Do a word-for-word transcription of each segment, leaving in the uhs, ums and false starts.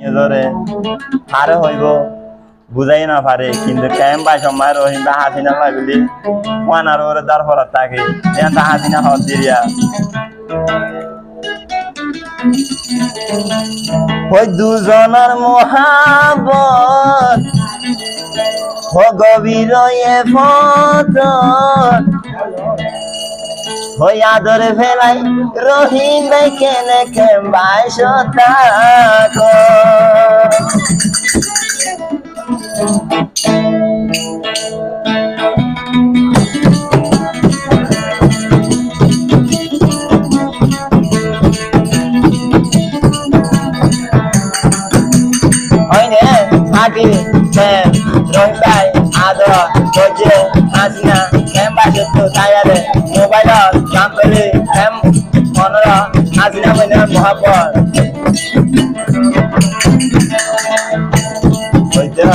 Nizore hare hoibo, buzai no fare, kintu kemba somoi Rohim bái Hasina loi buli, kuanar uore dor forat táke, yián to Hasina hoó diriya. Hoi duzonor muhabbot, hoi gobir oiye fotor, hoi ador felai Rohim bái kene kemba sota ko. Óine, háti, te, Rohim bái, ador, goijje, Hasina, kemba sotto, táiyare, mobailot, gam feli, kem, onora, Hasina moine muhabbot. Hoito.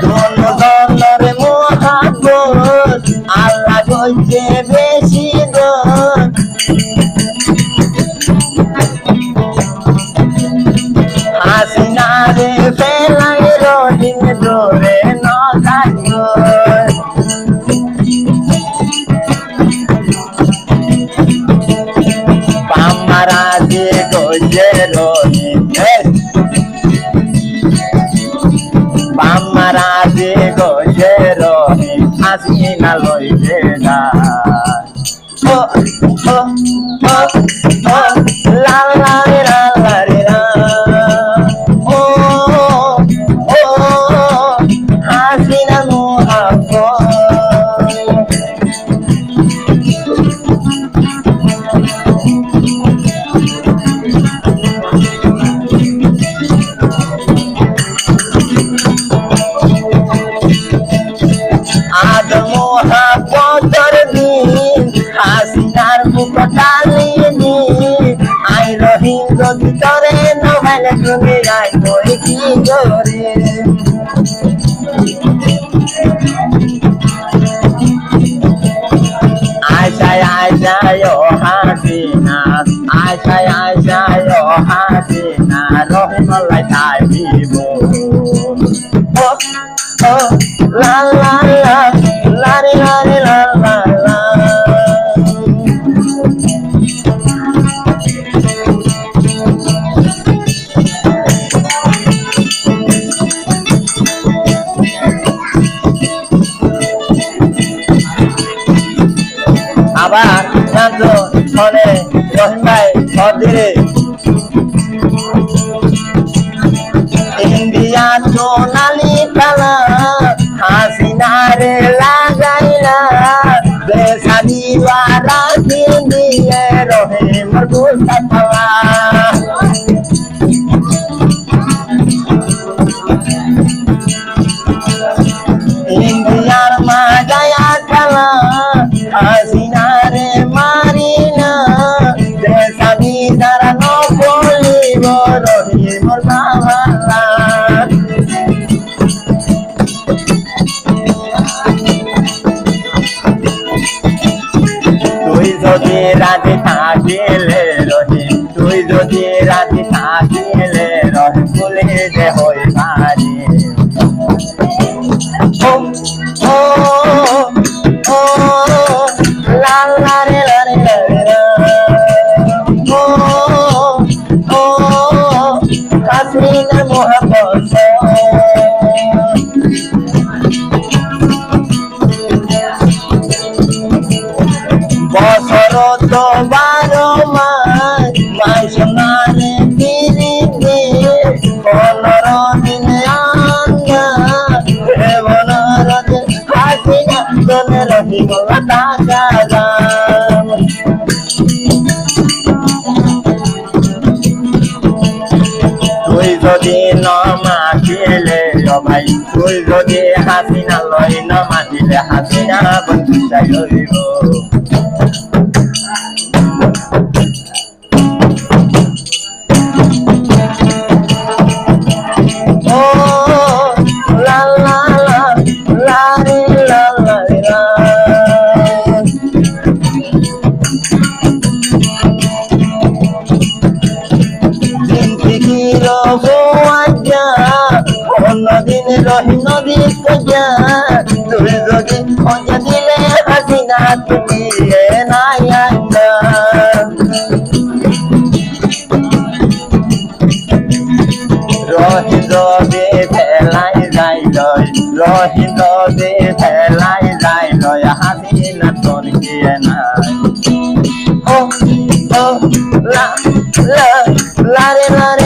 Dun dunor muhabbot, Allah goijje beci dun. Hasinare felai Rohim dure no zaibo. Bamma razi goijje Rohim, eh. Bamma razi goijje Rohim, Hasina loi de zai. Ho, ho, ho, ho, la, la, re, la, la, re, la. Ho, ho, ho, Hasina muhabbot. Ador muhabbotor din, Hasinar bukot dali din. Ai Rohim, zodi tore no faile duniyai tui ki gorim? Aicá, aicá, o Hasina, aicá, aicá, o Hasina, Rohim loi táibo. Oh, oh, la, la, la, la, re, la, re, la, la, la. Abar nantu hone Rohim bái hoddire. Indiya tonali tala Hasinare lagaila, besadi wara kindiye Rohimor gustapala. Indiyar maze ekkala Hasinare marina, desa bidar no folibo Rohimor mamala. Tui zodi razi tákile Rohim, tui zodi razi tákile Rohim, buli de hoi fari. Ho, ho, ho, la, la, re, la, re, la, re, la. Ho, ho, Hasina muhabbot. Bosorot baro mas, mas mane din din, pondoro din anga, e bonor de Hasina, dole Rohim loi táka zam. Tui zodi no matile, o bái, tui zodi Hasina loi no matile, Hasina bondu sai loibo. Oh, la, la, la, la, re, la, la, re, la. Zindigi ro Zuain, honodin Rohim no dikká, tui zodi hoiya dile Hasina, tui dile nai aibá. Rohim zodi felai zailoi, Rohim zodi felai zailoi, Hasina tor kiyé nai. Ó, ó, la, la, la re la.